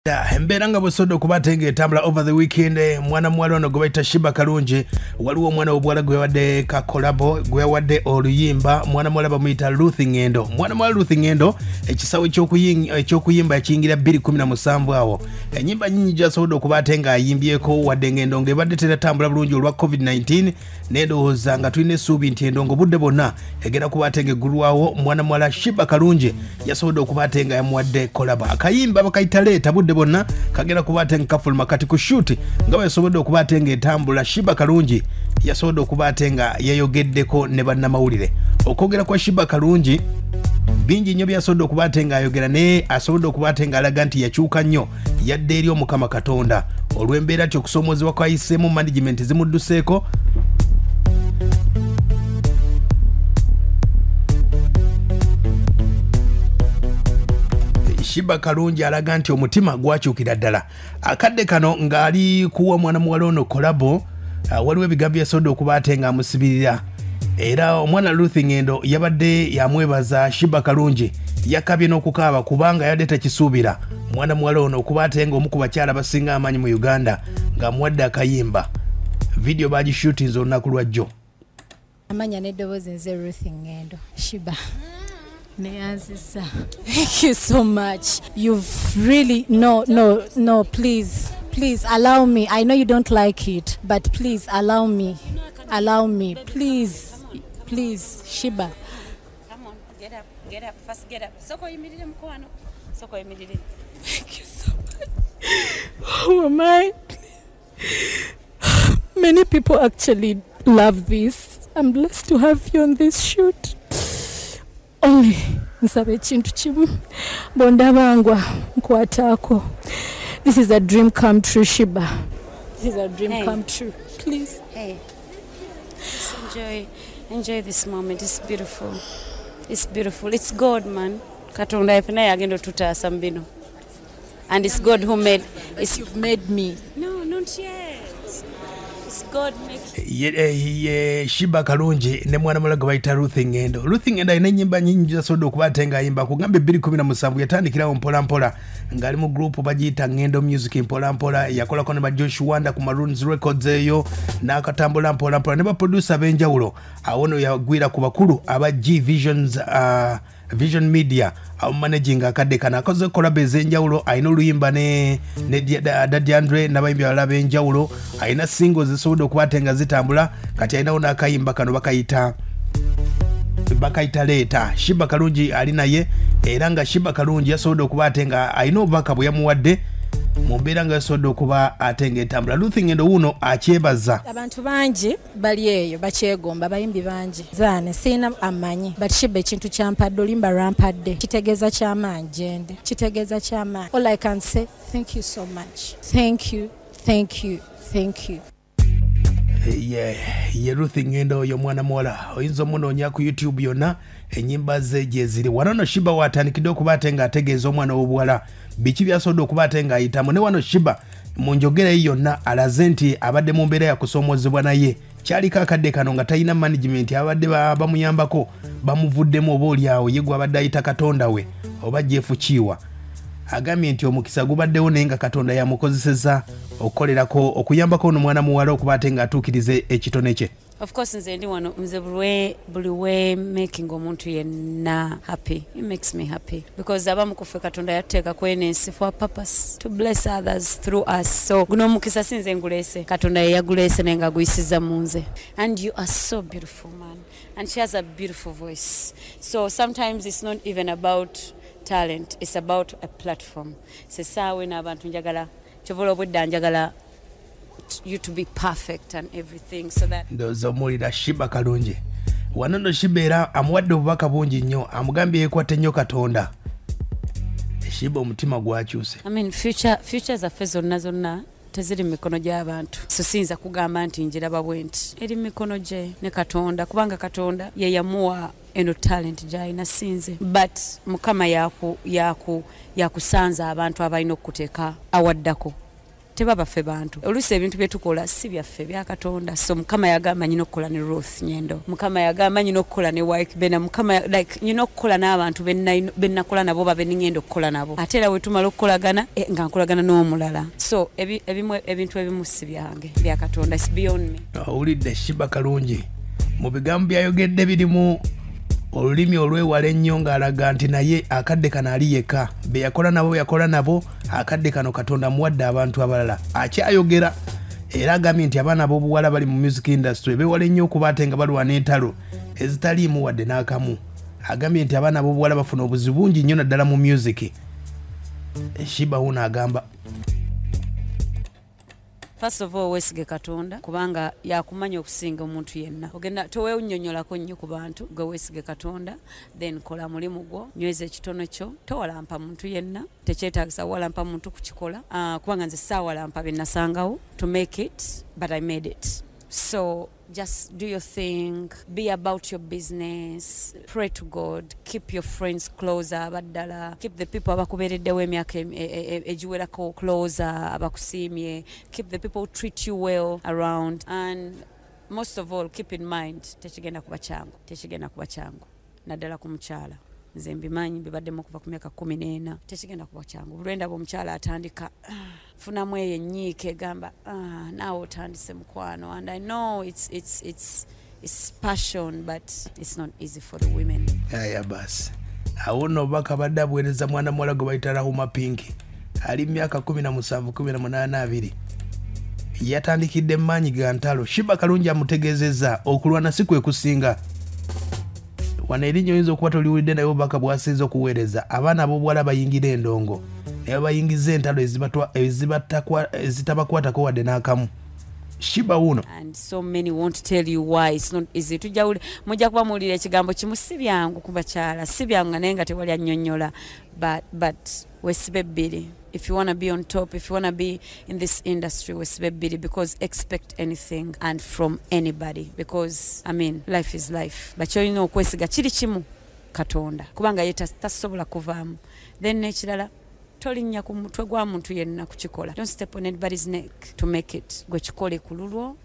Embeera nga bwesodde okuba ate ng'etambula over the weekend, mwana muwala ono gwe bayita Sheebah Kalungi, waliwo omwana w'obuwala gwe yawadde ka collabo, gwe yawadde oluyimba. Mwana muwala bamuyita Ruth Ngendo. Mwana muwala Ruth Ngendo ekisawo ekyokuyimba yakiyingira 2017 awo. Ennyimba nnyingi gy'asobodde okuba ate ng'ayimbyeko, wadde ng'endongo ebadde teratambula bulungi olwa COVID-19, n'endowooza nga tulina essuubi nti endongo budde bwonna egenda kuba ate ng'eggulwawo. Mwana muwala Sheebah Kalungi yasobodde okuba ate nga yamuwadde collabo. Akayimba bakayita Leeta, budde bonna kagenda kuba ate nga kafuluma. Kati ku shoot nga bwe yasobodde okuba ate ng'etambula, Sheebah Kalungi yasobodde okuba ate nga yayogeddeko ne bannamawulire. Okwogera kwa Sheebah Kalungi bingi nnyo byasobodde okuba ate ng'ayogera, naye asobodde okuba ate ng'alaga nti yakyuka nnyo, yadde eri Omukama Katonda olw'embeera ti okusoomoozebwa kwayiseemu, management zimudduseeko. Sheebah Kalungi alaga nti omutima gwakyukira ddala akadde kano ng'ali kuwa mwana muwala ono collabo. Waliwo ebigambo byasobodde okuba ate ng'amusibirira, era omwana Ruth Ngendo yabadde yamwebaza. Sheebah Kalungi yakabye n'okukaaba kubanga yabadde takisuubira mwana muwala ono okuba ate ng'omu ku bakyala abasinga amaanyi mu Uganda ng'amuwadde akayimba. Vidiyo bagishutinze olunaku lwajjo. Amanya n'eddoboozi, nze Ruth Ngendo. Sheebah, neyanzisa, thank you so much. You've really, no, no, no, please, please allow me. I know you don't like it, but please allow me, allow me, please, please, Sheebah. Come on, get up, get up, first get up. Soko yimirire, mukwano. Soko yimirire. Thank you so much. Who am I? Many people actually love this. I'm blessed to have you on this shoot. Only nsaba ekintu kimu, bw'ondabangwa nkwataako. This is a dream come true, Sheebah. This is a dream Hey. Come true. Please. Hey, just enjoy, enjoy this moment. It's beautiful. It's beautiful. It's God, man. Katonda yaffe naye agenda otutaasa mu bino. And it's God who made. It's You've made me. No, not yet. It's God making. Ye Sheebah Kalungi ne mwana muwala gwe bayita Ruth Ngendo. Ruth Ngendo alina ennyimba nnyingi zasobodde okuba ate ng'ayimba. Kugamba 2017 yatandikirawo mpola mpola ng'ali mu group bagiyita Ngendo Music. Mpola mpola yakolako ne ba Josh Wanda ku Maroons Records eyo, n'akatambula mpola mpola ne baproducer ab'enjawulo. Awo no yagwira ku bakulu aba G Visions, Vision Media amumanaging. Akadde kano akoze collabo ez'enjawulo, alina oluyimba ne Daddy Andre n'abayimbi abalala ab'enjawulo, alina singles zisobodde okuba ate nga zitambula. Kati alinawo n'akayimba kano bakayita Leeta. Sheebah Kalungi ali naye, era nga Sheebah Kalungi yasobodde okuba ate nga alina obubaka bwe yamuwadde mu mbeera nga yasobodde okuba ate ng'etambula. Ruth Ngendo wuuno akyebaza. Abantu bangi bali eyo bakyegomba, abayimbi bangi. Zaane sirina amanyi, but Sheebah, ekintu kyampadde, oluyimba lwampadde, kitegeeza kyamaanyi gyende, kitegeeza kyamaanyi. All I can say, thank you so much. Thank you, thank you, thank you. Ye Ruth Ngendo oyo mwana muwala oyinza omunoonya ku YouTube, yonna ennyimba ze gye ziri. Wano no Sheebah watandikidde okuba ate ng'ategeeza omwana w'obuwala biki byasobodde okuba ate ng'ayitamu. Ne wano Sheebah mu njogera ye yonna alaze nti abadde mu mbeera yakusoomozebwa, naye kyaliko akadde kano nga talina management, abadde bamuyambako bamuvuddemu, oba oli awo ye gwabadde ayita Katonda we oba Jeff Kiwa. Agambye nti omukisa gubaddewo, naye nga Katonda yamukozeseza okukolerako okuyambako ono mwana muwala okuba ate ng'atuukiriza ekitone kye. Of course nze ndi wano, nze buli we making omuntu yenna happy, it makes me happy, because abamu kuffe Katonda yatuteeka kweno ensi for a purpose, to bless others through us. So guno omukisa si nze nguleese, Katonda ye yaguleese naye nga guyisiza mu nze. And you are so beautiful, man, and she has a beautiful voice. So sometimes it's not even about talent, it's about a platform. Sesaawe n'abantu njagala kyovola obwedda njagala you to be perfect and everything so that Ndowooza omuwulira Sheebah Kalungi. Wano nno Sheebah era amuwadde obubaka bungi nnyo, amugambye yeekwate nnyo Katonda. Sheebah omutima gwakyuse. I mean, future zaffe zonna zonna teziri mu mikono gy'abantu, so siyinza kugamba nti njiraba bwe nti. Eri mu mikono gye ne Katonda, kubanga Katonda ye yamuwa eno talent gy'alina, sinze. But Mukama yakusanza abantu abalina okukuteeka awaddako. Tebaba ffe bantu. Oluusi ebintu bye tukola si byaffe, bya Katonda. So Mukama yagamba nyina okukola ne Ruth Nyendo, Mukama yagamba nyina okukola ne Wyke Bena, Mukama like nyina okukola n'abantu bennakola nabo, babe ningenda okukola nabo. Ate era wetumala okukolagana, nga nkolagana n'omulala. So ebimu ebintu ebimu si byange, bya Katonda. It's beyond me. Owulidde Sheebah Kalungi mu bigambo byayogedde birimu olulimi olwewala ennyo, ng'alaga nti naye akadde kano ali yekka, be yakola nabo yakola nabo, akadde kano Katonda muwadde abantu abalala. Akyayogera era agambye nti abaana ab'obuwala bali mu music industry beewala ennyo okuba ate nga balwana entalo ezitaliimu wadde n'akamu. Agambye nti abaana ab'obuwala bafuna obuzibu bungi nnyo naddala mu music. Sheebah wuno agamba, First of all, weesige Katonda, kubanga yakumanya okusinga omuntu yenna. Ogenda toweewunnyonnyolako nnyo ku bantu. Gwe weesige Katonda, then kola mulimu gwo, nyweza ekitono kyo, towalampa muntu yenna. Tekyetaagisa walampa muntu kukikola, kubanga nze saawalampa bye nasangawo to make it, but I made it. So just do your thing, be about your business, pray to God, keep your friends closer, abaddala, keep the people abakubeereddewo emyaka egiwerako closer, abakusiimye, keep the people who treat you well around, and most of all, keep in mind, tekigenda kuba kyangu, tekigenda kuba kyangu, naddala ku mukyala. Nze mbimanyi, mbibaddemu okuva ku myaka 14. Tekigenda kuba kyangu. Buli lwendaba omukyala atandika, funamu eyo ennyiike egamba, naawe otandise mukwano. And I know it's passion, but it's not easy for the women. Aya basi, awo nno obubaka badde abuweereza mwana muwala gwe bayita Rahuma Pink, ali myaka 17, 18, 20. Yatandikidde mu maanyi ga ntalo. Sheebah Kalungi amutegeezezza okulwana si kwe kusinga. Wano erinnya oyinza okuba toliwulidde, naye obubaka bwasinze okuweereza abaana ab'obuwala bayingira endongo naye bayingiza entalo ezitabakwatako wadde n'akamu. Sheebah wuno. And so many won't tell you why it's not easy. Tujja mujja kuba muwulira ekigambo kimu, si byangu ku bakyala, si byangu, naye nga tewali annyonnyola. But weesibe bbiri. If you want to be on top, if you want to be in this industry, weesibe bbiri, because expect anything and from anybody, because I mean, life is life. But kyolina okwesiga kiri kimu, Katonda, kubanga ye tasobola kuvaamu. Then n'ekirala, tolinnya ku mutwe gwa muntu yenna kukikola. Don't step on anybody's neck to make it. Gwe kikole ku lulwo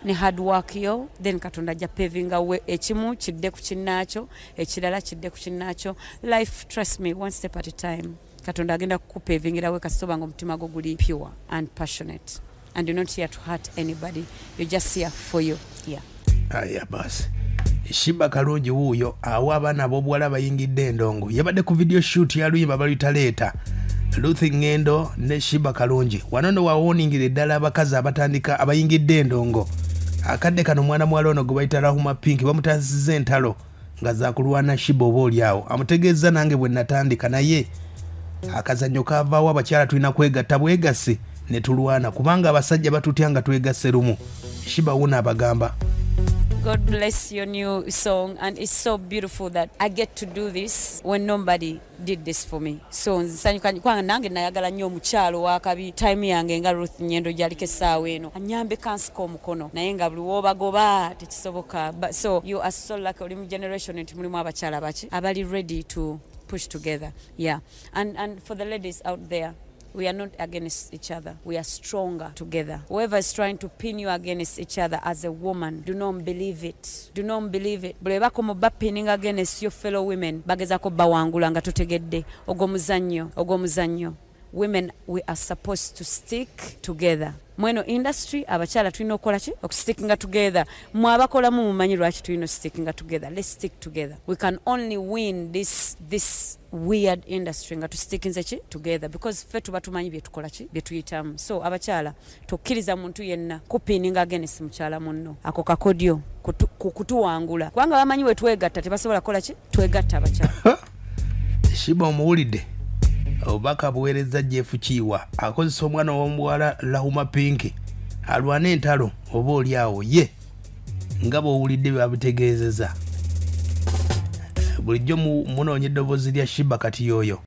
ne hard work yo, then Katonda ajja pavinga we. Ekimu kidde ku kinnaakyo, ekirala kidde ku kinnaakyo. Life, trust me, one step at a time. Katonda agenda kukupavingira we kasita oba nga omutima gwo guli pure and passionate, and you're not here to hurt anybody, you're just here for you, yeah. Aya basi, Sheebah Kalungi wuuyo awa abaana ab'obuwala bayingidde endongo. Yabadde ku video shoot ya luyimba baluyita Leeta, Ruth Ngendo ne Sheebah Kalungi. Wano nno wawoningira eddala abakazi abatandika abayingidde endongo. Akadde kano omwana muwala ono gwe bayita Rahuma Pink bamutasiza entalo nga zakulwana Sheebah oba oli awo. Amutegeeza nange bwe natandika, naye akazannyo kaavaawo. Abakyala tulina kwegatta bwegasse ne tulwana, kubanga abasajja batutya nga twegasse lumu. Sheebah wuno abagamba. God bless your new song, and it's so beautiful that I get to do this when nobody did this for me. So nsanyuka kubanga nange nayagala nnyo omukyalo wakabi time yange nga Ruth Nyendo gyaliko essaawa eno anyambe kansika omukono, naye nga buli w'obagoba tekisoboka. But so you are so lucky, oli mu generation nti mulimu abakyala baki abali ready to push together, yeah. And for the ladies out there, we are not against each other. We are stronger together. Whoever is trying to pin you against each other as a woman, do not believe it. Do not believe it. Bwe bakoma pinning against your fellow women, bagezako bawangula nga totegedde. Ogwo muzannyo, ogwo muzannyo. Women, we are supposed to stick together. Mweno industry, abakyala tulina okukola ki? Okustickinga together. Mwe abakolamu mumanyi lwaki tulina stickinga together. Let's stick together. We can only win this weird industry nga tustickinze ki? Together, because ffe tuba tumanyi bye tukola ki? Bye tuyitamu. So abakyala, tokkiriza muntu yenna kupininga against mukyala munno. Ako kakodyo kutuwangula, kubanga bamanyi we twegatta tebasobola kukola ki? Twegatta abakyala. Sheebah omuwulidde, obubaka buweereza Jeff Kiwa akozesa omwana w'omuwala Rahuma Pink alwana entalo oba oli awo ye nga bw'owulidde babitegeezeza. Bulijjo munoonya eddoboozi lya Sheebah, kati y'oyo.